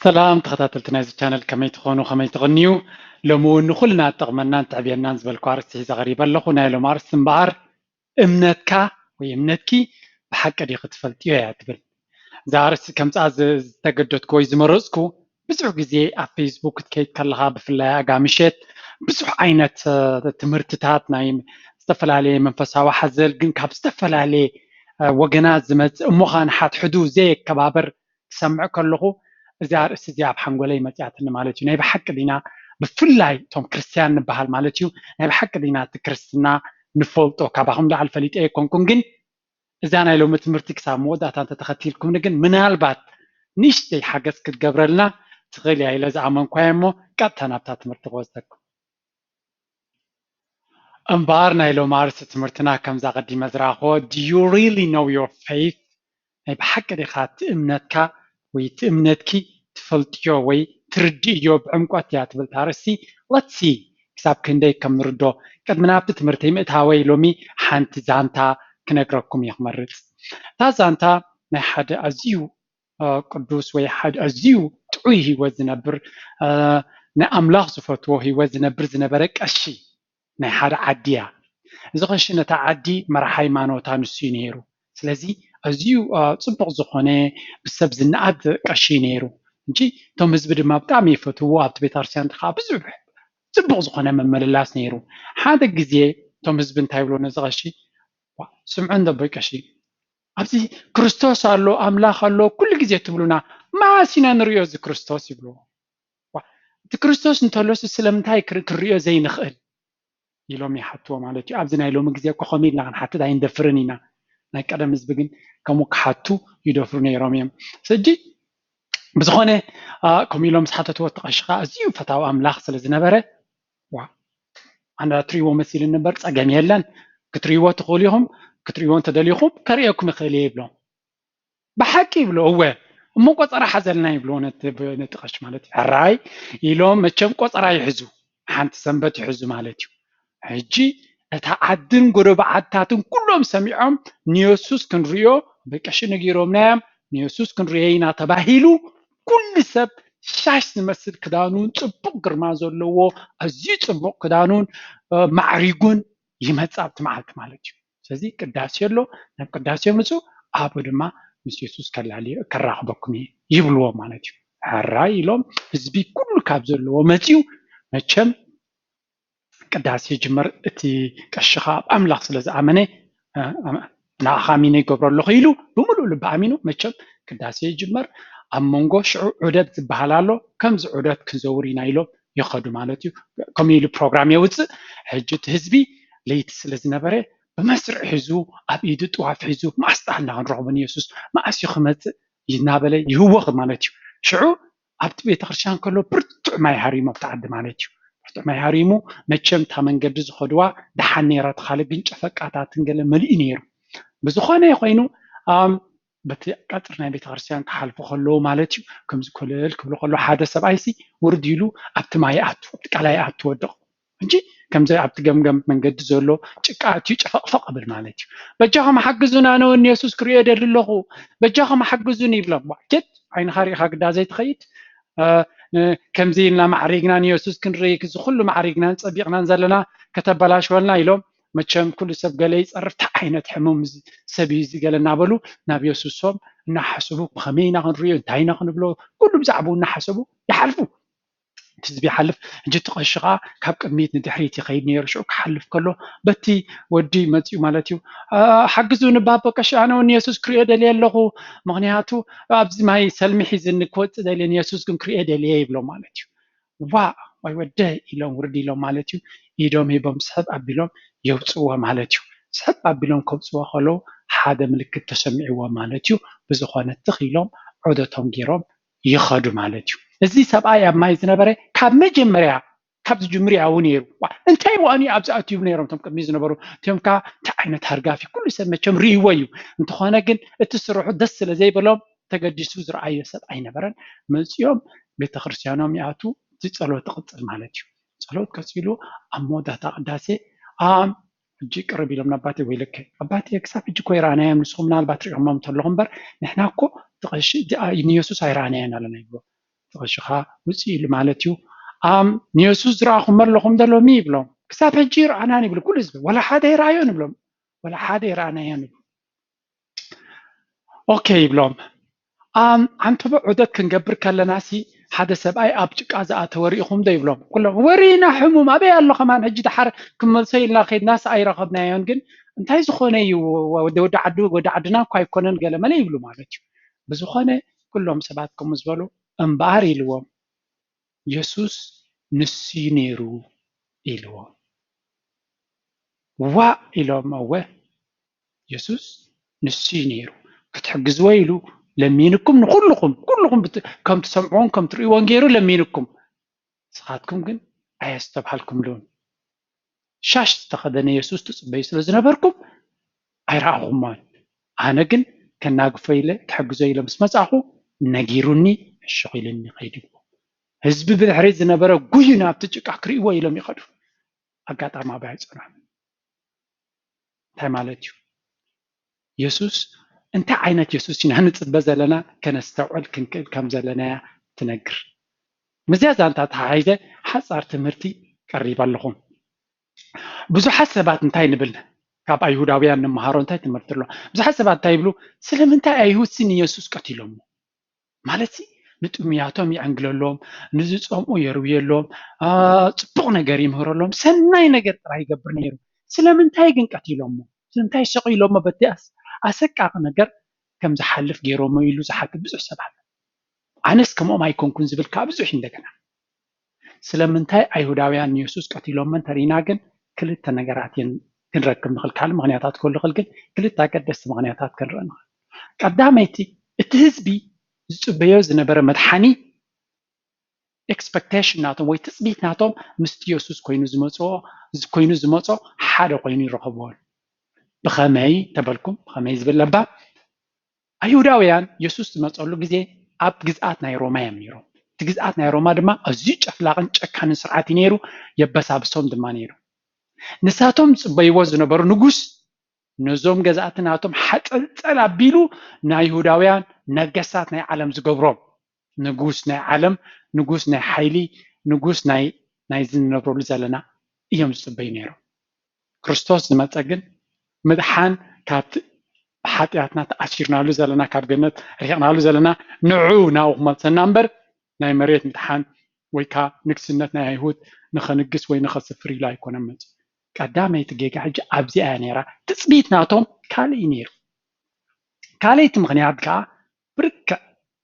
ሰላም ተኸታተልቲ ናይዚ ቻነል፣ ከመይ ትኾኑ፣ ከመይ ትቕንዩ? ሎሚ እውን ንኹልና ትጠቕመናን ትዕብየናን ዝበልኩ ኣርእስቲ ሒዘ ቀሪበ ኣለኹ። ናይ ሎም ኣርእስቲ እምበኣር እምነትካ ወይ እምነትኪ ብሓቂ ዲኺ ትፈልጥዮ እያ ትብል። እዛ ኣርእስቲ ከምፅኣ ዝ- ዝተገደድኩ ወይ ዝመረፅኩ፣ ብዙሕ ግዜ ኣብ ፌስቡክ ክትከይድ ከለኻ፣ ብፍላይ ኣጋ ምሸት፣ ብዙሕ ዓይነት እ፣ ትምህርትታት ናይ ዝተፈላለየ መንፈሳዊ ሓዘል ግን ካብ ዝተፈላለየ እ፣ ወገናት ዝመፅእ እሞ ኸዓ ንሓድሕዱ ዘየከባብር ክሰምዕ ከለኹ፣ እዛ ኣርእስቲ እዚኣ ኣብ ሓንጎለይ መፂኣትኒ ማለት እዩ። ናይ ብሓቂ ዲና፣ ብፍላይ እቶም ክርስትያን ንበሃል ማለት እዩ፣ ናይ ብሓቂ ዲና እቲ ክርስትና ንፈልጦ? ካባኹም ላዕሊ ፈሊጠ ኣይኮንኩን፣ ግን እዛ ናይ ሎሚ ትምህርቲ ክሳብ መወዳእታ እንተተኸቲልኩምኒ ግን ምናልባት ንእሽተይ ሓገዝ ክትገብረልና ትኽእል እያ ኢለ ዝኣመንኳ እየ። እሞ ቀጥታ ናብታ ትምህርቲ ክወስደኩም። እምበኣር ናይ ሎሚ ኣርእስቲ ትምህርትና ከምዛ ቀዲመ ዝረኣኽዎ፣ do you really know your faith? ናይ ብሓቂ ዲኻ እቲ እምነትካ ወይ እቲ እምነትኪ ትፈልጥዮ ወይ ትርድእዮ ብዕምቆት እያ ትብል እታ ኣርእስቲ። Let's see ክሳብ ክንደይ ከም ንርዶ። ቅድሚ ናብቲ ትምህርተይ ምእታወይ ሎሚ ሓንቲ ዛንታ ክነግረኩም እየ ክመርፅ። እታ ዛንታ ናይ ሓደ ኣዝዩ እ፣ ቅዱስ ወይ ሓደ ኣዝዩ ጥዑይ ህይወት ዝነብር እ፣ ንኣምላኽ ዝፈትዎ ህይወት ዝነብር ዝነበረ ቀሺ ናይ ሓደ ዓዲ እያ። እዚ ቀሺ ነታ ዓዲ መራሒ ሃይማኖታ ንሱ እዩ ነይሩ። ስለዚ ኣዝዩ እ፣ ፅቡቕ ዝኾነ ብሰብ ዝነኣድ ቀሺ እዩ ነይሩ። እንጂ እቶም ህዝቢ ድማ ብጣዕሚ ይፈትውዎ። ኣብቲ ቤተክርስትያን ከዓ ብዙሕ ፅቡቕ ዝኾነ መመልላስ ነይሩ። ሓደ ግዜ እቶም ህዝቢ እንታይ ይብሎ ነዚ ቀሺ? "ዋ፣ ስምዑ እንዶ ኣቦይ ቀሺ፣ ኣብዚ ክርስቶስ ኣሎ፣ ኣምላኽ ኣሎ ኩሉ ግዜ ትብሉና፣ መዓስ ኢና ንሪኦ እዚ ክርስቶስ?" ይብልዎ። "ዋ፣ እቲ ክርስቶስ እንተሎስ ስለምንታይ ክር- ክንሪኦ ዘይንኽእል?" ኢሎም ይሓትዎ ማለት እዩ። ኣብዚ ናይ ሎሚ ግዜ እኮ ከምኡ ኢልና ክንሓትት ኣይንደፍርን ኢና። ናይ ቀደም ህዝቢ ግን ከምኡ ክሓቱ ይደፍሩ ነይሮም እዮም። ሕጂ ብዝኾነ አ፣ ከምኡ ኢሎም ምስ ሓተትዎ እቲ ቀሺ ከዓ ኣዝዩ ፈታዊ ኣምላኽ ስለ ዝነበረ፣ ዋ፣ ኣነ ትሪእዎ መሲልኒ እምበር ጸገም የለን፣ ክትሪእዎ ትኽእሉ ኢኹም፣ ክትሪእዎ እንተደሊኹም ከርእየኩም ይኽእል እየ ይብሎ። ብሓቂ ይብሎ፣ እወ፣ እሞ ቆጸራ ሓዘልና ይብሎ ነቲ ብ- ነቲ ቀሺ ማለት እዩ። ሕራይ ኢሎም መቸም ቆጸራ ይሕዙ፣ ሓንቲ ሰንበት ይሕዙ ማለት እዩ። ሕጂ እታ ዓድን ጎረባዓትታትን ኩሎም ሰሚዖም ንየሱስ ክንሪኦ ብቀሺ ነጊሮምና እዮም፣ ንየሱስ ክንሪኦ ኢና ተባሂሉ ኩሉ ሰብ ሻሽ ዝመስል ክዳኑን ጽቡቕ ግርማ ዘለዎ ኣዝዩ ጽቡቕ ክዳኑን እ፣ ማዕሪጉን ይመጽእ ኣብቲ መዓልቲ ማለት እዩ። ስለዚ ቅዳሴ ኣሎ፣ ናብ ቅዳሴ ምጹ፣ ኣብኡ ድማ ምስ የሱስ ከላልዮ ከራኽበኩም እየ ይብልዎም ማለት እዩ። ሕራይ ኢሎም ህዝቢ ኩሉ ካብ ዘለዎ መጺኡ መቸም ቅዳሴ ይጅመር። እቲ ቀሺ ኸዓ ኣብ ኣምላኽ ስለ ዝኣመነ እ፣ ንዓኻ ኣሚነ ይገብሮ ኣለኹ ኢሉ ብምሉእ ልቢ ኣሚኑ መቸም ቅዳሴ ይጅመር። ኣብ መንጎ ሽዑ ዑደት ዝበሃል ኣሎ፣ ከምዚ ዑደት ክንዘውር ኢና ኢሎም ይኸዱ ማለት እዩ። ከምኡ ኢሉ ፕሮግራም የውፅእ። ሕጂ እቲ ህዝቢ ለይቲ ስለ ዝነበረ ብመስርዕ ሒዙ ኣብ ኢዱ ጥዋፍ ሒዙ መዓስ ዳኣ እና ክንረኽቦ ንየሱስ መዓስ እዩ ክመፅእ እናበለ ይህወኽ ማለት እዩ። ሽዑ ኣብቲ ቤተክርስትያን ከሎ ብርቱዕ ማይ ሃሪሙ ኣብቲ ዓዲ ማለት እዩ። ብርቱዕ ማይ ሃሪሙ መቸም እታ መንገዲ ዝኸድዋ ደሓን ነይራ፣ እቲ ካልእ ግን ጨፈቃታትን ገለ መሊኡ ነይሩ። ብዝኾነ ኮይኑ ኣም፣ በቲ ቀፅሪ ናይ ቤተክርስትያን ክሓልፉ ከለዉ ማለት እዩ ከምዚ ኮለል ክብሉ ከለዉ ሓደ ሰብኣይሲ ውርድ ኢሉ ኣብቲ ማይ ኣቱ ኣብቲ ቀላይ ኣቱ ወደቕ። እንጂ ከምዚ ኣብቲ ገምገም መንገዲ ዘሎ ጭቃ ኣትዩ ጨፈቕፈቕ ብል ማለት እዩ። በጃኹም ሓግዙና፣ ኣነ እውን ንየሱስ ክርእዮ ደሊ ኣለኹ፣ በጃኹም ሓግዙኒ ይብሎም። ዋ፣ ኬት ዓይንኻ ርኢኻ ግዳ ዘይትኸይድ እ፣ ን- ከምዚ ኢልና ማዕሪግና ንየሱስ ክንርኢ፣ እዚ ኩሉ ማዕሪግናን ጸቢቕናን ዘለና ከተበላሽወልና ኢሎም፣ መቸም ኩሉ ሰብ ገለ ይጸርፍ፣ እንታይ ዓይነት ሕሙም እዚ ሰብ እዩ እዚ ገለ እናበሉ ናብ የሱሶም እናሓሰቡ፣ ከመይ ኢና ክንርእዮ፣ እንታይ ኢና ክንብሎ፣ ኩሉ ብዛዕባኡ እናሓሰቡ ይሓልፉ። እቲ ህዝቢ ይሓልፍ። ሕጂ እቲ ቀሺ ኸዓ ካብ ቅድሚት ንድሕሪት ይኸይድ ነይሩ። ሽዑ ክሓልፍ ከሎ በቲ ወዲ መፂኡ ማለት እዩ። "ኣ፣ ሓግዙኒ ባቦ ቀሺ፣ ኣነ እውን የሱስ ክሪኦ ደልየ ኣለኹ። ምኽንያቱ ኣብዚ ማይ ሰልሚ ሒዝኒ ክወፅእ ደልየ፣ ንየሱስ ግን ክሪኦ ደልየ" ይብሎ ማለት እዩ። "ዋ፣ ዋይ ወደይ" ኢሎም ውርድ ኢሎም ማለት እዩ። ኢዶም ሂቦም ስሕብ ኣቢሎም የውፅዎ ማለት እዩ። ስሕብ ኣቢሎም ከውፅዎ ከለዉ ሓደ ምልክት ተሰሚዕዎ ማለት እዩ። ብዝኾነ ትኽ ኢሎም ዑደቶም ገይሮም ይኸዱ ማለት እዩ። እዚ ሰብኣይ ኣብ ማይ ዝነበረ ካብ መጀመርያ ካብ ዝጅምር እያ እውን ነይሩ። ዋ፣ እንታይ ዋኒ ኣብዚ ኣትዩ ነይሮም እቶም ቅድሚ ዝነበሩ እቲኦም ከ እንታይ ዓይነት ሃርጋፊ ኩሉ ሰብ መቸም ርእይዎ እዩ። እንተኾነ ግን እቲ ስርሑ ደስ ስለ ዘይበሎም ተገዲሱ ዝረኣዮ ሰብ ኣይነበረን። መፂኦም ቤተክርስትያኖም ይኣቱ፣ እቲ ጸሎት ትቕጽል ማለት እዩ። ጸሎት ቀጺሉ ኣብ መወዳእታ ቅዳሴ ኣም ሕጂ ቅርብ ኢሎም ንኣባቴ፣ "ወይለከ ኣባቴ፣ ክሳብ ሕጂ እኮ ይረኣናዮም፣ ንስኹም ምናልባት ሪእኹሞም እንተለኹም እምበር ንሕና እኮ እቲ ቀሺ እቲ ኣ- ንየሱስ ኣይረኣናዮን ኣለና" ይብሎ። ተቐሽኻ ውፅእ ኢሉ ማለት እዩ። ኣም ንየሱስ ዝረኣኹም ኣለኹም ዶ ሎሚ ይብሎም። ክሳብ ሕጂ ይረኣናን ይብሉ። ኩሉ ህዝቢ ወላ ሓደ ይረኣዮን ይብሎም። ወላ ሓደ ይረኣናዮን ይብሉ። ኦኬ ይብሎም። ኣም ዓንተቦ ዑደት ክንገብር ከለና ሲ ሓደ ሰብኣይ ኣብ ጭቃ ዝኣተወ ርኢኹም ዶ ይብሎም። ኩሎም ወሪና ሕሙም ኣበይ ኣሎ ከማን ሕጂ ድሓር ክመልሶ ኢልና ከይድናስ ኣይረኸብናዮን። ግን እንታይ ዝኾነ እዩ ወዲ ወዲ ዓዱ ወዲ ዓድና እኳ ኣይኮነን ገለ መለ ይብሉ ማለት እዩ። ብዝኾነ ኩሎም ሰባት ከምኡ ዝበሉ እምበኣር ኢልዎም የሱስ ንሱ እዩ ነይሩ ኢልዎም። ዋእ ኢሎም እወ የሱስ ንሱ እዩ ነይሩ ክትሕግዝዎ ኢሉ ለሚንኩም ንኩልኹም ኩልኹም ከም ትሰምዕዎን ከም ትርእይዎን ገይሩ ለሚንኩም ንስኻትኩም ግን ኣየስተብሃልኩምሉን። ሻሽ ዝተኸደነ የሱስ ትፅበዩ ስለ ዝነበርኩም ኣይረኣኹሞን። ኣነ ግን ከናግፎ ኢለ ክሕግዞ ኢለ ምስ መፃኹ ነጊሩኒ ሕሹኽ ኢሉኒ ከይዱ። ህዝቢ ብድሕሪት ዝነበረ ጉዩ ናብቲ ጭቃ ክርእይዎ ኢሎም ይኸዱ። ኣጋጣሚ ኣባይ ኣይፀንሖም። እንታይ ማለት እዩ? የሱስ እንታይ ዓይነት የሱስ ኢና ንፅበ ዘለና ከነስተውዕል ክንክእል ከም ዘለናያ ትነግር። ምስዚኣ ዛንታ ተሓሒዘ ሓፃር ትምህርቲ ቀሪበ ኣለኹ። ብዙሓት ሰባት እንታይ ንብል ካብ ኣይሁዳውያን ንምሃሮ እንታይ ትምህርቲ ኣሎ? ብዙሓት ሰባት እንታይ ይብሉ? ስለምንታይ ኣይሁድ ሲ ንየሱስ ቀቲሎሞ? ማለት ንጥሙያቶም ይዕንግለሎም፣ ንዝፀምኡ የርውየሎም፣ ፅቡቕ ነገር ይምህረሎም፣ ሰናይ ነገር ጥራይ ይገብር ነይሩ። ስለምንታይ ግን ቀቲሎሞ? ስለምንታይ ሰቒሎሞ? በቲ ኣሰቃቂ ነገር ከም ዝሓልፍ ገይሮሞ ኢሉ ዝሓትት ብዙሕ ሰብ ኣሎ። ኣነስ ከምኦም ኣይኮንኩን ዝብል ከዓ ብዙሕ እንደገና ስለምንታይ ኣይሁዳውያን ንየሱስ ቀቲሎሞ እንተሪእና ግን ክልተ ነገራት እየን ክንረክብ ንኽእል። ካልእ ምኽንያታት ክህሉ ይኽእል፣ ግን ክልተ ኣገደስቲ ምኽንያታት ክንርኢ ንኽእል። ቀዳመይቲ እቲ ህዝቢ ዝፅበዮ ዝነበረ መድሓኒ ኤክስፐክቴሽን ናቶም ወይ ትፅቢት ናቶም ምስቲ የሱስ ኮይኑ ዝመፅኦ ኮይኑ ዝመፆ ሓደ ኮይኑ ይረኸብዎን። ብኸመይ ተበልኩም ብኸመይ ዝብል ለባ ኣይሁዳውያን የሱስ ዝመፀሉ ግዜ ኣብ ግዝኣት ናይ ሮማ እዮም ነይሮም። እቲ ግዝኣት ናይ ሮማ ድማ ኣዝዩ ጨፍላቕን ጨካንን ስርዓት እዩ ነይሩ፣ የበሳብሶም ድማ ነይሩ። ንሳቶም ዝፅበይዎ ዝነበሩ ንጉስ ነዞም ገዛእቲ ናቶም ሓፀልፀል ኣቢሉ ናይ ይሁዳውያን ነገስታት ናይ ዓለም ዝገብሮም ንጉስ ናይ ዓለም ንጉስ ናይ ሓይሊ ንጉስ ናይ ናይዚ ንነብረሉ ዘለና እዮም ዝፅበዩ ነይሮም። ክርስቶስ ዝመፀ ግን ምድሓን ካብቲ ብሓጢኣትና ተኣሲርናሉ ዘለና ካብ ገነት ርሒቕናሉ ዘለና ንዑ ናብኡ ክመልሰና እምበር ናይ መሬት ምድሓን ወይ ከዓ ንግስነት ናይ ኣይሁድ ንኸንግስ ወይ ንኸስፍር ኢሉ ኣይኮነን መፂኡ። ቀዳመይቲ ጌጋ ሕጂ ኣብዚኣ እያ ነይራ። ትፅቢት ናቶም ካልእ እዩ ነይሩ። ካልኣይቲ ምኽንያት ከዓ ብርክዕ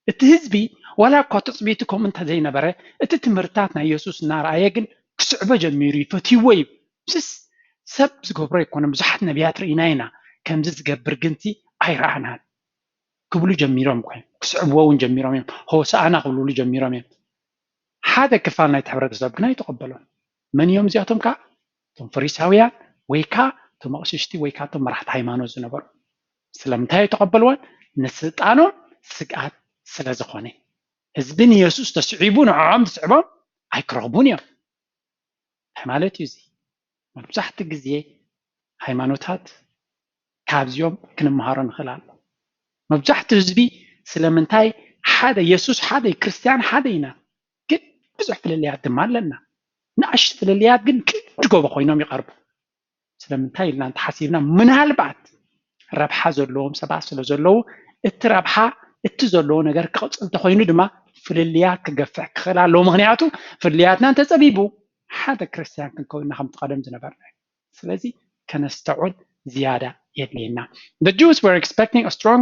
እቲ ህዝቢ ዋላ እኳ ትፅቢቱ ከምኡ እንተዘይነበረ እቲ ትምህርትታት ናይ የሱስ እናረኣየ ግን ክስዕቦ ጀሚሩ ይፈትይዎ እዩ። ምስስ ሰብ ዝገብሮ ኣይኮነን ብዙሓት ነቢያት ርኢና ኢና ከምዚ ዝገብር ግንቲ ኣይረኣናን ክብሉ ጀሚሮም ኮይኖም ክስዕብዎ እውን ጀሚሮም እዮም። ሆሳኣና ክብልሉ ጀሚሮም እዮም። ሓደ ክፋል ናይቲ ሕብረተሰብ ግን ኣይተቐበሎን። መን እዮም እዚኣቶም ከዓ? እቶም ፈሪሳውያን ወይ ከዓ እቶም ኣቕሽሽቲ ወይ ከዓ እቶም መራሕቲ ሃይማኖት ዝነበሩ። ስለምንታይ ኣይተቐበልዎን? ንስልጣኖም ስግኣት ስለ ዝኾነ። ህዝቢ ንየሱስ ተስዒቡ ንዕዖም ዝስዕቦም ኣይክረኽቡን እዮም። እንታይ ማለት እዩ እዚ? መብዛሕትኡ ግዜ ሃይማኖታት ካብዚኦም ክንመሃሮ ንኽእል ኣሎ። መብዛሕትኡ ህዝቢ ስለምንታይ ሓደ የሱስ ሓደ ክርስትያን ሓደ ኢና፣ ግን ብዙሕ ፍልልያት ድማ ኣለና። ንኣሽቱ ፍልልያት ግን ክንዲ ጎቦ ኮይኖም ይቐርቡ። ስለምንታይ ኢልና እንተሓሲብና ምናልባት ረብሓ ዘለዎም ሰባት ስለ ዘለዉ እቲ ረብሓ እቲ ዘለዎ ነገር ክቕፅል እንተኮይኑ ድማ ፍልልያት ክገፍሕ ክኽእል ኣለዎ። ምክንያቱ ፍልልያትና እንተፀቢቡ ሓደ ክርስትያን ክንከውንና ከምቲ ቀደም ዝነበርና እዩ። ስለዚ ከነስተውዕል ዝያዳ የድልየና። The Jews were expecting a strong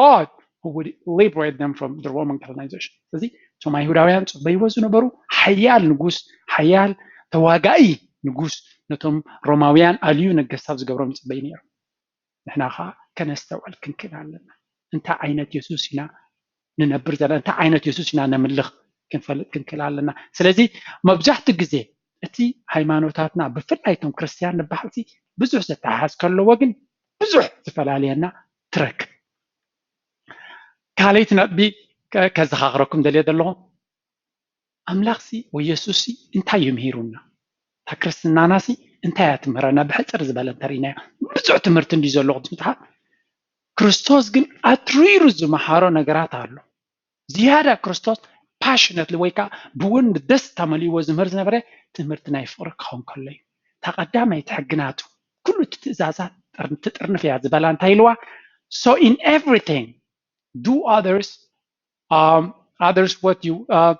God who would liberate them from the Roman colonization. ስለዚ እቶም ኣይሁዳውያን ፅበይዎ ዝነበሩ ሓያል ንጉስ ሓያል ተዋጋኢ ንጉስ ነቶም ሮማውያን ኣልዩ ነገስታት ዝገብሮም ይፅበዩ ነይሮም። ንሕና ከዓ ከነስተውዕል ክንክእል ኣለና። እንታይ ዓይነት የሱስ ኢና ንነብር ዘለና እንታይ ዓይነት የሱስ ኢና ነምልኽ ክንፈልጥ ክንክእል ኣለና። ስለዚ መብዛሕትኡ ግዜ እቲ ሃይማኖታትና ብፍላይ እቶም ክርስትያን ንበሃል ብዙሕ ዘተሓሓዝ ከለዎ ግን ብዙሕ ዝፈላልየና ትረክብ። ካልኣይቲ ነጥቢ ከዘኻኽረኩም ደልየ ዘለኹ ኣምላኽሲ ወይ የሱስሲ እንታይ እዩ ምሂሩና? እታ ክርስትናናሲ እንታይ እያ ትምህረና? ብሕፅር ዝበለ እንተርኢናዮ ብዙሕ ትምህርቲ እንዲ ዘለዎ ክትምትሓ ክርስቶስ ግን ኣትሪሩ ዝመሃሮ ነገራት ኣሎ። ዝያዳ ክርስቶስ passionately ወይ ከዓ ብውን ደስታ መሊእዎ ዝምህር ዝነበረ ትምህርቲ ናይ ፍቕሪ ክኸውን ከሎ እዩ። እታ ቀዳመይቲ ሕጊ ናቱ፣ ኩሉ እቲ ትእዛዛት ጥር- ትጥርንፍ እያ ዝበላ እንታይ ኢልዋ? So in everything, do others, um, others what you, uh,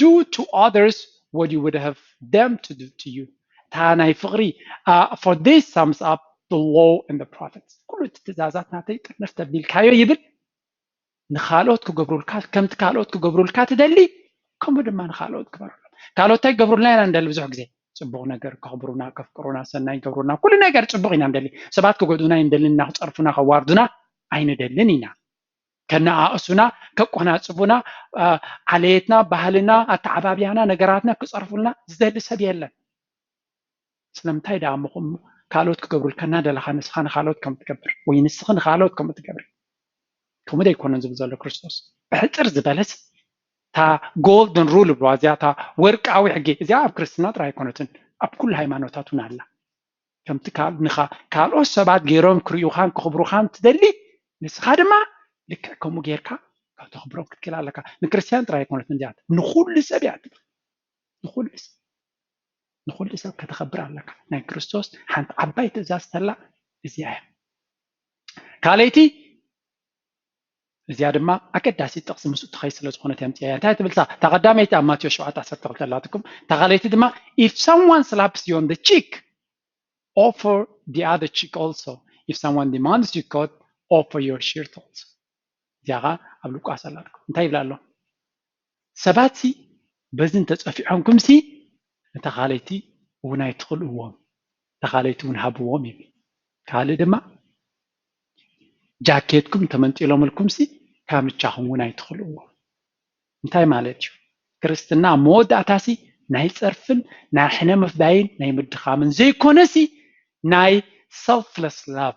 do to others what you would have them to do to you. እታ ናይ ፍቕሪ, uh, for this sums up the law and the prophets. ኩሉ እቲ ትእዛዛት ናተይ ጥርንፍ ተቢልካዮ ይብል። ንኻልኦት ክገብሩልካ፣ ከምቲ ካልኦት ክገብሩልካ ትደሊ፣ ከምኡ ድማ ንኻልኦት ግበረሎም። ካልኦት እንታይ ክገብሩልና ኢና ንደሊ? ብዙሕ ግዜ ጽቡቕ ነገር ከኽብሩና፣ ከፍቅሩና፣ ሰናይ ክገብሩና፣ ኩሉ ነገር ጽቡቕ ኢና ንደሊ። ሰባት ክጎድኡና ይንደሊ ኢና፣ ክጸርፉና፣ ከዋርዱና ኣይንደልን ኢና። ከነኣእሱና፣ ከቆናጽቡና፣ አ፣ ዓሌትና፣ ባህልና፣ ኣተዓባብያና፣ ነገራትና ክጸርፉልና ዝደሊ ሰብ የለን። ስለምንታይ ደኣ እሞ ከምኡ ካልኦት ክገብሩልካ እናደለኻ ንስኻ ንኻልኦት ከም ትገብር ወይ ንስኺ ንኻልኦት ከም ትገብሪ? ከምኡ ዶ ኣይኮነን ዝብል ዘሎ ክርስቶስ? ብሕጽር ዝበለስ እታ ጎልደን ሩል ብለዋ፣ እዚኣ እታ ወርቃዊ ሕጊ፣ እዚኣ ኣብ ክርስትና ጥራይ ኣይኮነትን፣ ኣብ ኩሉ ሃይማኖታት እውን ኣላ። ከምቲ ካል- ንኻ ካልኦት ሰባት ገይሮም ክርእዩኻን ክኽብሩኻን ትደሊ፣ ንስኻ ድማ ልክዕ ከምኡ ጌርካ ከተኽብሮም ክትክእል ኣለካ። ንክርስትያን ጥራይ ኣይኮነትን እዚኣ፣ ንኹሉ ሰብ እያ ትብል። ንኹሉ ሰብ ንኹሉ ሰብ ከተኸብር ኣለካ። ናይ ክርስቶስ ሓንቲ ዓባይ ትእዛዝ ተላ እዚኣ እያ። ካልኣይቲ፣ እዚኣ ድማ ኣገዳሲት ጥቕሲ ምስኡ ትኸይድ ስለ ዝኾነት እያ ምፅያ። እንታይ ትብል? እታ ቀዳመይቲ ኣብ ማቴዎስ ሸውዓተ ዓሰርተ ክልተ ኣላትኩም። እታ ካልኣይቲ ድማ, if someone slaps you on the cheek, offer the other cheek also. If someone demands your coat, offer your shirt also. እዚኣ ኸዓ ኣብ ሉቃስ ኣላትኩም። እንታይ ይብላ ኣሎ? ሰባት ሲ በዚ እንተጸፊዖምኩም ሲ፣ ነታ ካልኣይቲ እውን ኣይትኽልእዎም፣ ነታ ካልኣይቲ እውን ሃብዎም ይብል። ካልእ ድማ፣ ጃኬትኩም ተመንጢሎምልኩም ሲ፣ ካምቻኹም እውን ኣይትኽልእዎም። እንታይ ማለት እዩ? ክርስትና ኣብ መወዳእታ ሲ፣ ናይ ጸርፍን ናይ ሕነ ምፍዳይን ናይ ምድኻምን ዘይኮነ ሲ፣ ናይ ሰልፍለስ ላቭ፣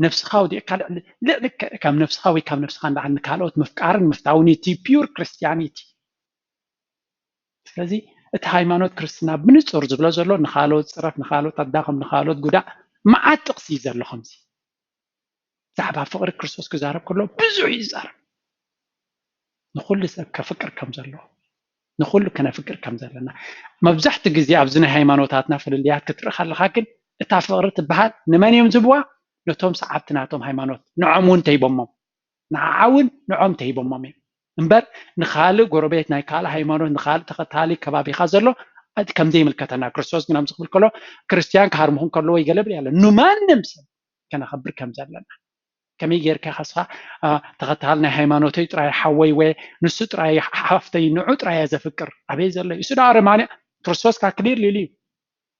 ነፍስኻ ወዲእካ ልዕሊ ልዕሊ ከ- ካብ ነፍስኻ ወይ ካብ ነፍስኻ እንዳዓል ንካልኦት ምፍቃርን ምፍታውን እዩ እቲ ፒውር ክርስቲያኒቲ። ስለዚ እቲ ሃይማኖት ክርስትና ብንጹር ዝብሎ ዘሎ ንኻልኦት ጽረፍ፣ ንኻልኦት ኣዳኸም፣ ንኻልኦት ጉዳእ። መዓት ጥቕሲ እዩ ዘሎ ከምዚ። ብዛዕባ ፍቕሪ ክርስቶስ ክዛረብ ከሎ ብዙሕ እዩ ዝዛረብ። ንኹሉ ሰብ ከፍቅር ከም ዘለዎ፣ ንኹሉ ከነፍቅር ከም ዘለና። መብዛሕትኡ ግዜ ኣብዚ ናይ ሃይማኖታትና ፍልልያት ክትርኢ ከለኻ ግን እታ ፍቕሪ ትበሃል ንመን እዮም ዝህብዋ? ነቶም ሰዓብቲ ናቶም ሃይማኖት፣ ንዖም እውን ተሂቦሞም። ንዓ እውን ንዖም ተሂቦሞም እዮም። እምበር ንኻልእ ጎረቤት ናይ ካልእ ሃይማኖት፣ ንኻልእ ተኸታሊ ከባቢኻ ዘሎ ኣቲ ከም ዘይምልከተና። ክርስቶስ ግን ኣብዚ ክብል ከሎ ክርስትያን ክሃርምኹም ከለዎ ይገለብል ያለ ንማንም ሰብ ከነኸብር ከም ዘለና። ከመይ ጌርካ ኢኻ ንስኻ፣ አ፣ ተኸታሊ ናይ ሃይማኖተይ ጥራይ ሓወይ ወይ ንሱ ጥራይ ሓ- ሓፍተይ ንዑ ጥራይ እየ ዘፍቅር? ኣበይ ዘሎ እዩ? እሱ ደኣ ኣረማንያ። ክርስቶስ ከኣ ክሊር ኢሉ እዩ።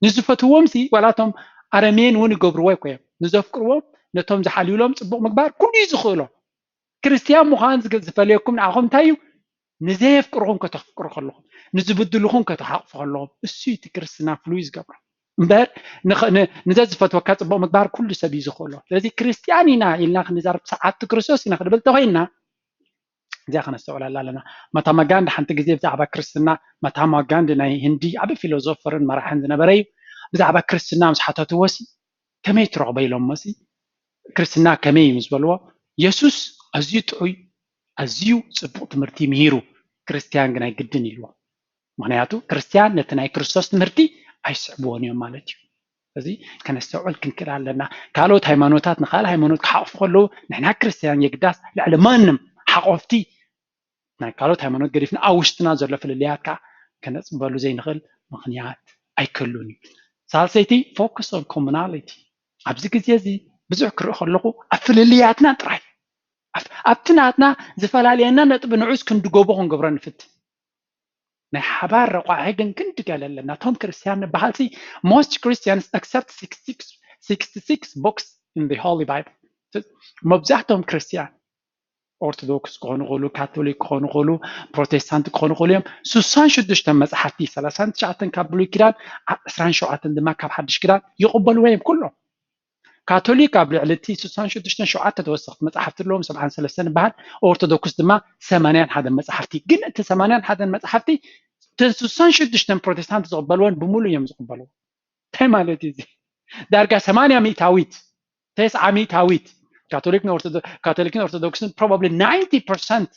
ንዝፈትዎም ሲ ዋላ እቶም ኣረሜን እውን ይገብርዎ እኮ እዮም። ንዘፍቅርዎም ነቶም ዝሓልዩሎም ጽቡቕ ምግባር ኩሉ እዩ ዝኽእሎ። ክርስትያን ምዃን ዝገ- ዝፈልየኩም ንዓኹም እንታይ እዩ? ንዘየፍቅርኹም ከተፍቅሩ ከለኹም፣ ንዝብድልኹም ከተሓቕፉ ከለኹም፣ እሱ እዩ እቲ ክርስትና ፍሉይ ዝገብሮ። እምበር ንኸ- ን- ንዘዝፈትወካ ጽቡቕ ምግባር ኩሉ ሰብ እዩ ዝኽእሎ። ስለዚ ክርስትያን ኢና ኢልና ክንዛረብ፣ ሰዓብቲ ክርስቶስ ኢና ክንብል ተኾይንና፣ እዚኣ ከነስተውዕለላ ኣለና። ማታማ ጋንዲ ሓንቲ ግዜ ብዛዕባ ክርስትና፣ ማታማ ጋንዲ ናይ ህንዲ ዓቢ ፊሎዞፈርን መራሕን ዝነበረ እዩ። ብዛዕባ ክርስትና ምስ ሓተትዎ ሲ፣ ከመይ ትረኽቦ ኢሎሞ ሲ፣ ክርስትና ከመይ እዩ ምስ በልዎ፣ የሱስ ኣዝዩ ጥዑይ፣ ኣዝዩ ጽቡቕ ትምህርቲ ምሂሩ፣ ክርስትያን ግን ኣይግድን ኢልዎ። ምኽንያቱ ክርስትያን ነቲ ናይ ክርስቶስ ትምህርቲ ኣይስዕብዎን እዮም ማለት እዩ። እዚ ከነስተውዕል ክንክእል ኣለና። ካልኦት ሃይማኖታት ንኻልእ ሃይማኖት ክሓቑፉ ከለዉ፣ ንሕና ክርስትያን የግዳስ ልዕሊ ማንም ሓቆፍቲ ናይ ካልኦት ሃይማኖት ገዲፍና ኣብ ውሽጥና ዘሎ ፍልልያት ከዓ ከነፅበሉ ዘይንኽእል ምኽንያት ኣይክህሉን እዩ። ሳልሰይቲ፣ focus on commonality። ኣብዚ ግዜ እዚ ብዙሕ ክርኢ ከለኹ ኣብ ፍልልያትና ጥራይ፣ ኣብ- ኣብቲ ናትና ዝፈላለየና ነጥቢ ንዑስ ክንድገቦ ክንገብሮ ንፍትን። ናይ ሓባር ረቋሒ ግን ክንዲ ገለ ኣለና። እቶም ክርስትያን ንበሃል ሲ፣ most Christians accept sixty-six books in the Holy Bible። መብዛሕትኦም ክርስትያን ኦርቶዶክስ ክኾኑ ይኽእሉ፣ ካቶሊክ ክኾኑ ይኽእሉ፣ ፕሮቴስታንት ክኾኑ ይኽእሉ እዮም። ስሳን ሽዱሽተን መጽሓፍቲ፣ ሰላሳን ትሽዓተን ካብ ብሉይ ኪዳን፣ ዓ- ዕስራን ሸውዓተን ድማ ካብ ሓድሽ ኪዳን ይቕበልዎ እዮም ኩሎም። ካቶሊክ ኣብ ልዕሊ እቲ ስሳን ሽዱሽተን ሸውዓተ ተወሰኽቲ መጽሓፍቲ ኣለዎም፣ ሰብዓን ሰለስተን ይበሃል። ኦርቶዶክስ ድማ ሰማንያን ሓደን መጽሓፍቲ። ግን እቲ ሰማንያን ሓደን መጽሓፍቲ እተን ስሳን ሽዱሽተን ፕሮቴስታንት ዝቕበልወን ብምሉእ እዮም ዝቕበልዎ። እንታይ ማለት እዩ እዚ? ዳርጋ ሰማንያ ሚእታዊት፣ ተስዓ ሚእታዊት ካቶሊክን ኦርቶዶ- ካቶሊክን ኦርቶዶክስን፣ probably ninety percent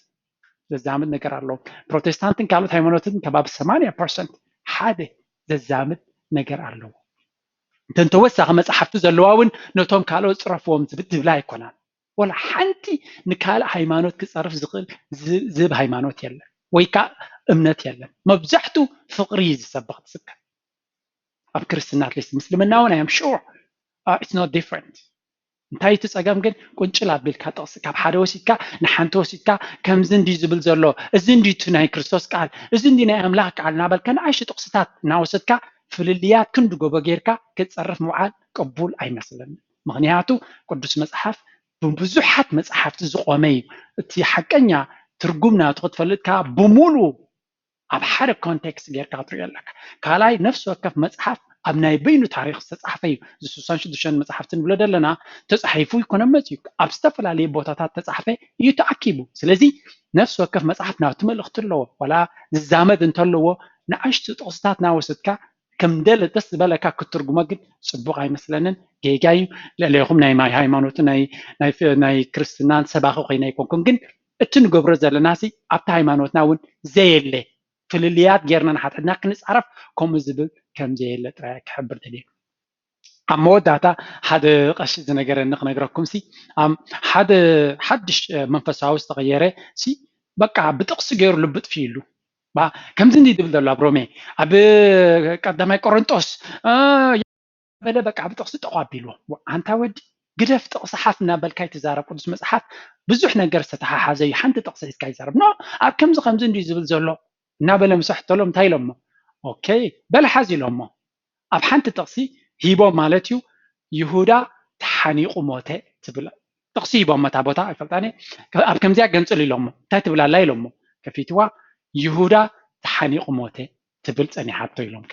ዘዛምድ ነገር ኣለዎ። ፕሮቴስታንትን ካልኦት ሃይማኖትን ከባቢ ሰማንያ ፐርሰንት ሓደ ዘዛምድ ነገር ኣለዎ። እተን ተወሳኺ መፅሓፍቲ ዘለዋ እውን ነቶም ካልኦት ፅረፍዎም ዝብል ዝብላ ኣይኮናን። ወላ ሓንቲ ንካልእ ሃይማኖት ክፀርፍ ዝኽእል ዝህብ ሃይማኖት የለን ወይ ከዓ እምነት የለን። መብዛሕቱ ፍቕሪ እዩ ዝሰብኽ ዝስከም ኣብ ክርስትና ኣትሊስት። ምስልምና እውን ኣም ሹር it's not different። እንታይ እቲ ፀገም ግን ቁንጭል ኣቢልካ ጥቕሲ ካብ ሓደ ወሲድካ ንሓንቲ ወሲድካ ከምዚ እንዲ ዝብል ዘሎ፣ እዚ እንዲ እቲ ናይ ክርስቶስ ቃል፣ እዚ እንዲ ናይ ኣምላኽ ቃል እናበልካ ንኣሽቱ ጥቕስታት እናወሰድካ ፍልልያት ክንዲ ጎቦ ጌርካ ክትፀርፍ ምውዓል ቅቡል ኣይመስለኒ። ምክንያቱ ቅዱስ መፅሓፍ ብብዙሓት መፅሓፍቲ ዝቆመ እዩ። እቲ ሓቀኛ ትርጉም ናቱ ክትፈልጥካ ብሙሉ ኣብ ሓደ ኮንቴክስት ጌርካ ክትሪኦ ኣለካ። ካልኣይ ነፍሲ ወከፍ መፅሓፍ ኣብ ናይ በይኑ ታሪክ ዝተፃሕፈ እዩ። እዚ ስሳን ሽዱሽተን መፅሓፍቲ ንብሎ ዘለና ተፃሒፉ ይኮነ መፅዩ ኣብ ዝተፈላለዩ ቦታታት ተፃሕፈ እዩ ተኣኪቡ። ስለዚ ነፍሲ ወከፍ መፅሓፍ ናቱ መልእክቲ ኣለዎ። ዋላ ዝዛመድ እንተለዎ ንኣሽቱ ጥቕስታት ናወሰድካ ከም ደለ ደስ ዝበለካ ክትርጉሞ ግን ፅቡቅ ኣይመስለንን፣ ጌጋ እዩ። ልዕሌኹም ናይ ማይ ሃይማኖትን ናይ ናይ ክርስትናን ሰባኺ ኮይነ ኣይኮንኩን፣ ግን እቲ ንገብሮ ዘለና ሲ ኣብቲ ሃይማኖትና እውን ዘየለ ፍልልያት ጌርና ንሓድሕድና ክንፃረፍ ከምኡ ዝብል ከም ዘየለ ጥራይ ክሕብር ደልየ። ኣብ መወዳእታ ሓደ ቀሺ ዝነገረኒ ክነግረኩም ሲ ሓደ ሓድሽ መንፈሳዊ ዝተቐየረ ሲ በቃ ብጥቕሲ ገይሩ ልቢ ጥፊ ኢሉ ከምዚ እንዲ ድብል ዘሎ ኣብ ሮሜ ኣብ ቀዳማይ ቆሮንጦስ በለ በቃ ብጥቕሲ ጠቋ ኣቢልዎ። ኣንታ ወዲ ግደፍ ጥቕሲ ሓፍ እናበልካ ይትዛረብ። ቅዱስ መፅሓፍ ብዙሕ ነገር ዝተተሓሓዘ እዩ። ሓንቲ ጥቕሲ ሒዝካ ይዛረብ ኖ ኣብ ከምዚ ከምዚ እንዲ ዝብል ዘሎ እናበለ ምስ ኣሕተሎም እንታይ ኢሎሞ? ኦኬ በል ሓዝ ኢሎሞ። ኣብ ሓንቲ ጥቕሲ ሂቦም ማለት እዩ። ይሁዳ ተሓኒቑ ሞተ ትብል ጥቕሲ ሂቦሞ እታ ቦታ ኣይፈልጣን እየ። ኣብ ከምዚኣ ገንፅል ኢሎሞ እንታይ ትብል ኣላ ኢሎሞ። ከፊትዋ ይሁዳ ተሓኒቑ ሞተ ትብል ፀኒሓቶ ኢሎም።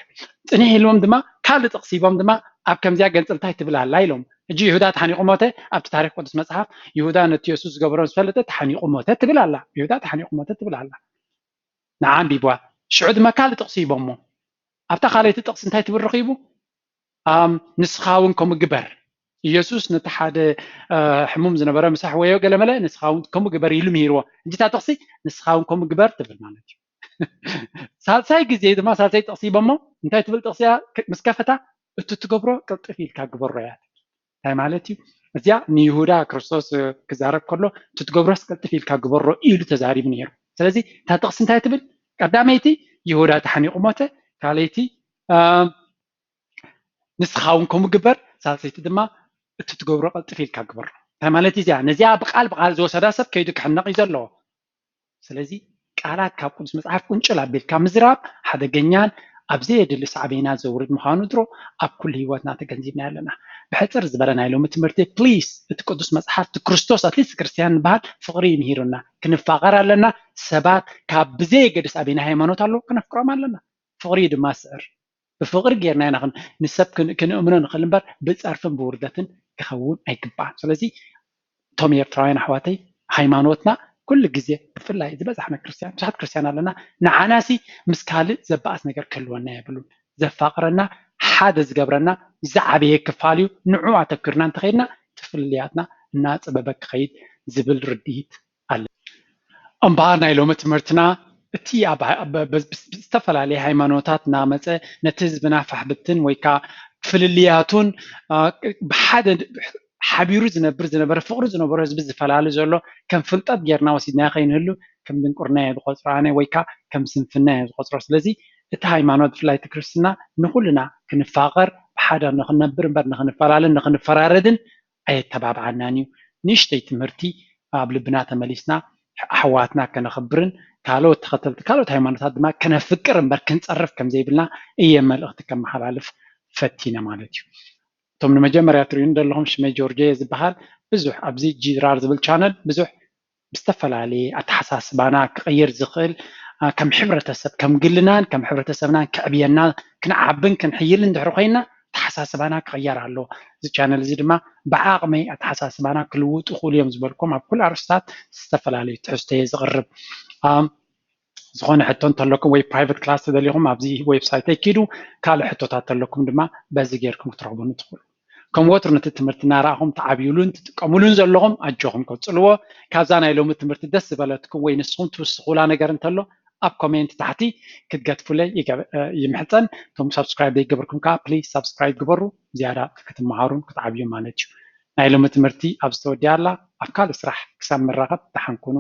ፅኒሕ ኢልዎም ድማ ካልእ ጥቕሲ ሂቦም ድማ ኣብ ከምዚኣ ገንፅል እንታይ ትብል ኣላ ኢሎም። ሕጂ ይሁዳ ተሓኒቑ ሞተ ኣብቲ ታሪክ ቅዱስ መፅሓፍ ይሁዳ ነቲ የሱስ ዝገበሮ ዝፈለጠ ተሓኒቑ ሞተ ትብል ኣላ። ይሁዳ ተሓኒቑ ሞተ ትብል ኣላ። ንዓ ኣንቢብዋ። ሽዑ ድማ ካልእ ጥቕሲ ሂቦሞ። ኣብታ ካልኣይቲ ጥቕሲ እንታይ ትብል ረኺቡ? ኣም፣ ንስኻ እውን ከምኡ ግበር። ኢየሱስ ነቲ ሓደ ሕሙም ዝነበረ ምሳሕ ወዮ ገለመለ ንስኻ እውን ከምኡ ግበር ኢሉ ምሂርዎ። እንጂ እታ ጥቕሲ ንስኻ እውን ከምኡ ግበር ትብል ማለት እዩ። ሳልሳይ ግዜ ድማ ሳልሳይ ጥቕሲ ሂቦሞ እንታይ ትብል ጥቕሲ እያ ምስ ከፈታ እቲ ትገብሮ ቅልጥፍ ኢልካ ግበሮ እያ። እንታይ ማለት እዩ? እዚኣ ንይሁዳ ክርስቶስ ክዛረብ ከሎ እቲ ትገብሮስ ቅልጥፍ ኢልካ ግበሮ ኢሉ ተዛሪቡ ነይሩ። ስለዚ እታ ጥቕሲ እንታይ ትብል? ቀዳመይቲ ይሁዳ ተሓኒቑ ሞተ፣ ካልኣይቲ ንስኻ እውን ከምኡ ግበር፣ ሳልሰይቲ ድማ እቲ ትገብሮ ቅልጥፍ ኢልካ ግበሮ። እንታይ ማለት እዩ እዚኣ? ነዚኣ ብቃል ብቃል ዝወሰዳ ሰብ ከይዱ ክሕነቕ እዩ ዘለዎ። ስለዚ ቃላት ካብ ቅዱስ መጽሓፍ ቁንጭል ኣቢልካ ምዝራብ ሓደገኛን ኣብ ዘየድሊ ሳዕቤናት ዘውርድ ምዃኑ ድሮ ኣብ ኩሉ ህይወትና ተገንዚብና ኣለና። ብሕጽር ዝበለ ናይ ሎሚ ትምህርቲ ፕሊስ እቲ ቅዱስ መጽሓፍ እቲ ክርስቶስ ኣትሊስት ክርስትያን ንበሃል ፍቕሪ ይምሂሩና። ክንፋቐር ኣለና። ሰባት ካብ ብዘየገድስ ኣበይና ሃይማኖት ኣለዉ ክነፍቅሮም ኣለና። ፍቕሪ እዩ ድማ ስዕር። ብፍቕሪ ጌርና ኢና ንሰብ ክንእምኖ ንኽእል እምበር ብፀርፍን ብውርደትን ክኸውን ኣይግባእን። ስለዚ እቶም ኤርትራውያን ኣሕዋተይ ሃይማኖትና ኩሉ ግዜ ብፍላይ ዝበዛሕና ክርስትያን ብዙሓት ክርስትያን ኣለና ንዓናሲ ምስ ካልእ ዘበኣስ ነገር ክህልወና የብሉን። ዘፋቕረና ሓደ ዝገብረና ዝዓበየ ክፋል እዩ። ንዑ ኣተኪርና እንተኸይድና ትፍልያትና እናፀበበ ክኸይድ ዝብል ርድኢት ኣለ። እምበኣር ናይ ሎሚ ትምህርትና እቲ ኣብ ዝተፈላለየ ሃይማኖታት እናመፀ ነቲ ህዝብና ፋሕብትን ወይ ከዓ ፍልልያቱን ብሓደ ሓቢሩ ዝነብር ዝነበረ ፍቕሪ ዝነበሮ ህዝቢ ዝፈላሊ ዘሎ ከም ፍልጠት ጌርና ወሲድናዮ ከይንህሉ ከም ድንቁርና እየ ዝቆፅሮ ኣነ ወይ ከዓ ከም ስንፍና እየ ዝቆፅሮ። ስለዚ እቲ ሃይማኖት ብፍላይ እቲ ክርስትና ንኩልና ክንፋቐር ብሓደ ንክንነብር እምበር ንክንፈላለን ንክንፈራረድን ኣየተባብዓናን እዩ። ንእሽተይ ትምህርቲ ኣብ ልብና ተመሊስና ኣሕዋትና ከነኽብርን ካልኦት ተኸተልቲ ካልኦት ሃይማኖታት ድማ ከነፍቅር እምበር ክንፀርፍ ከምዘይብልና እየ መልእኽቲ ከመሓላልፍ ፈቲነ ማለት እዩ። እቶም ንመጀመርያ ትሪኡን ዘለኹም ሽመይ ጆርጆ እየ ዝበሃል። ብዙሕ ኣብዚ ጂራር ዝብል ቻነል ብዙሕ ብዝተፈላለየ ኣተሓሳስባና ክቕይር ዝኽእል ከም ሕብረተሰብ ከም ግልናን ከም ሕብረተሰብናን ከዕብየና ክንዓብን ክንሕይልን ድሕሪ ኮይና ኣተሓሳስባና ክቕየር ኣለዎ። እዚ ቻነል እዚ ድማ ብዓቕመይ ኣተሓሳስባና ክልውጡ ይኽእሉ እዮም ዝበልኩም ኣብ ኩሉ ኣርእስታት ዝተፈላለዩ ትሕዝቶ እየ ዝቕርብ። ዝኾነ ሕቶ እንተለኩም ወይ ፕራይቨት ክላስ ተደሊኹም ኣብዚ ዌብሳይተይ ኪዱ ካልእ ሕቶታት ተለኩም ድማ በዚ ጌርኩም ክትረኽቡኒ ትኽእሉ። ከም ወትሩ ነቲ ትምህርቲ እናረኣኹም ትዓብዩሉን ትጥቀሙሉን ዘለኹም ኣጆኹም ቀጽልዎ። ካብዛ ናይ ሎሚ ትምህርቲ ደስ ዝበለትኩም ወይ ንስኹም ትውስኹላ ነገር እንተሎ ኣብ ኮሜንት ታሕቲ ክትገድፉለይ ይምሕፀን። እቶም ሳብስክራይብ ዘይገበርኩም ከዓ ፕሊዝ ሳብስክራይብ ግበሩ፣ ዝያዳ ክትመሃሩን ክትዓብዩ ማለት እዩ። ናይ ሎሚ ትምህርቲ ኣብ ዝተወዲኣላ ኣብ ካልእ ስራሕ ክሳብ ምራኸብ ደሓን ኩኑ።